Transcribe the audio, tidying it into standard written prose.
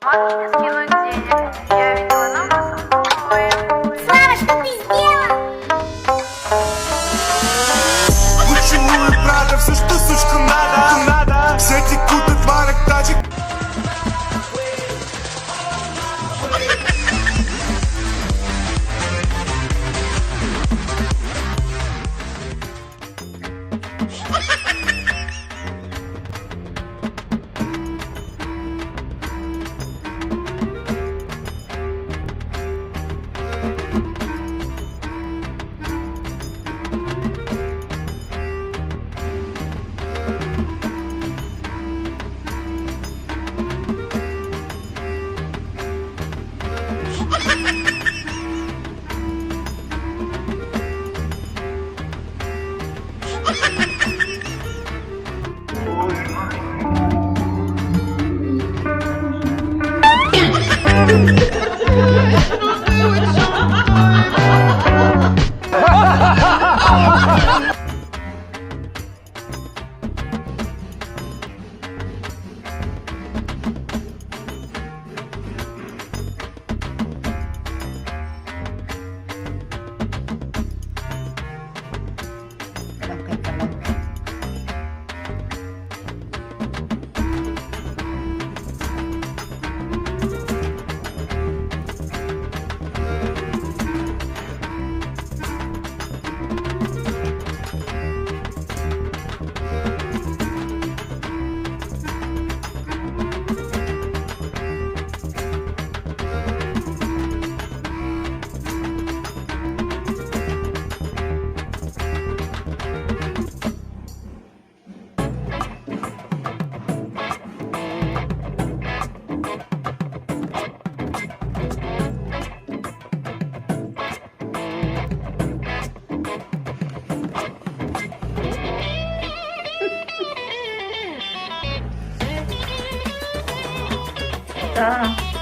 Могу мне скинуть денег? Я видела нам двое. Слава, что ты сделал? Гуччи, Луи, Прада, все, что сучка надо, надо. Все текут от марок тачек. Да.